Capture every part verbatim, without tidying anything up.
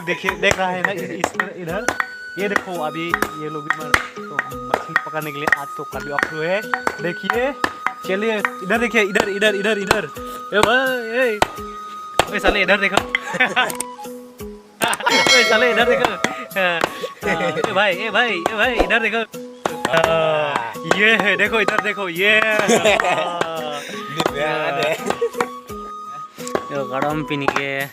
देखिए, देख रहा है ना, इस, इस, इधर, ये देखो, अभी ये लोग भी मर, तो मछली पकड़ने के लिए आज तो कभी अखरू है। देखिए, चलिए, इधर देखिए, इधर, इधर, इधर, इधर। ए भाई, ए। ओए साले, इधर देखो। ओए साले, इधर देखो। हाँ, हाँ, ए भाई, ए भाई, ए भाई, इधर देखो। हाँ, ये है, देखो, इधर देखो, ये। Ini dia ada. Yo, kardom pini ke,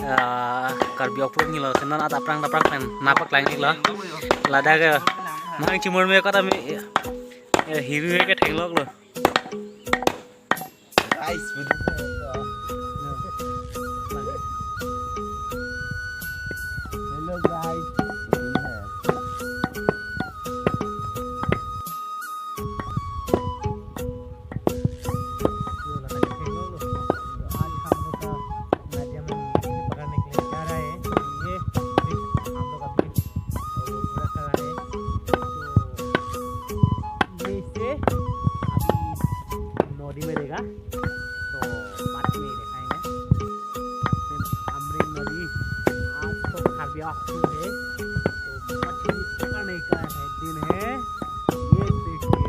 ah, Karbi Okpuk ni lo, senon at aphrang aphrang pen, napak lang ni lo. Ladak ke, mang chimur me kota me, eh, hiru ke theng lok lo. Guys, hello guys. आज हम लोग का माध्यम से पकड़ने के लिए जा रहा है। ये हम लोग अभी पूरा कर रहा है। तो ये इससे अभी नदी में रहेगा, तो बाद में दिखाएंगे। अमरिन नदी, आज तो खारबिया है, तो मछली पकड़ने का है, दिन है। ये देखिए।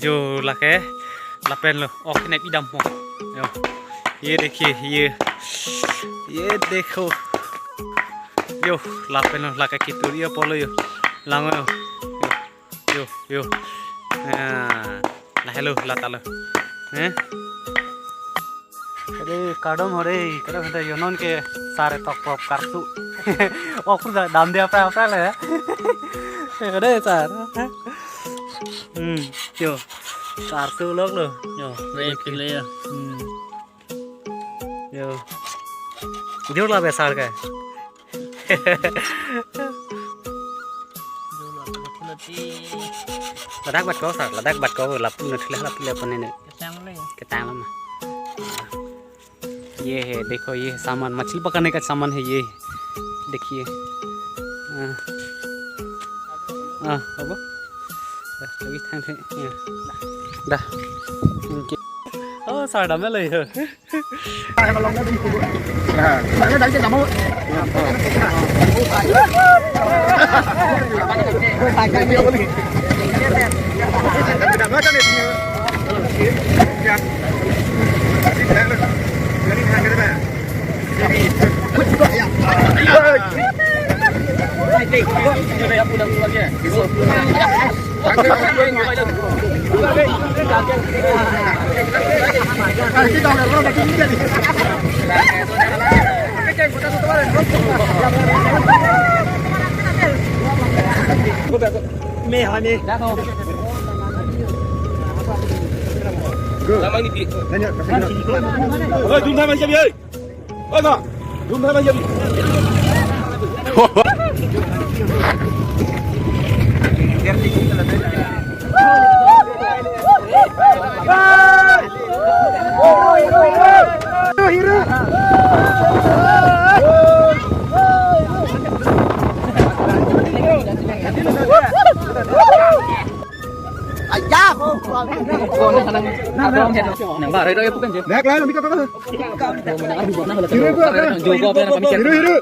Jo lake, lapen lo, ok ne idam ho. Yo, ये देखिए, ये, ये देखो. Yo, lapen lo, lake kituri apolo yo. Lango yo. Yo, yo. Ah, la hello, la talo. Eh? Ade kardom hore, kardom hore, yo non ke sar tok prop kartu. Okpur da dam dia apa apa le. Ade sar. Hmm, yo. Kartu lok lo. Yo, re pile ya. Hmm. Yo. Jor la besar ke. Ladak bat ko sar, ladak bat ko lapu na thila lapu lapu ne ne. Ketang lo ya. Ketang lo ma. ये है, देखो ये सामान, मछली पकड़ने का सामान है ये। देखिए। हाँ। हाँ, अब। Dah, lagi tang tang. Ya. Dah. Thank you. Oh, sar dam lo ya. Oi, dum dam aja, oi. Oi, dum dam aja. Hiru, hiru.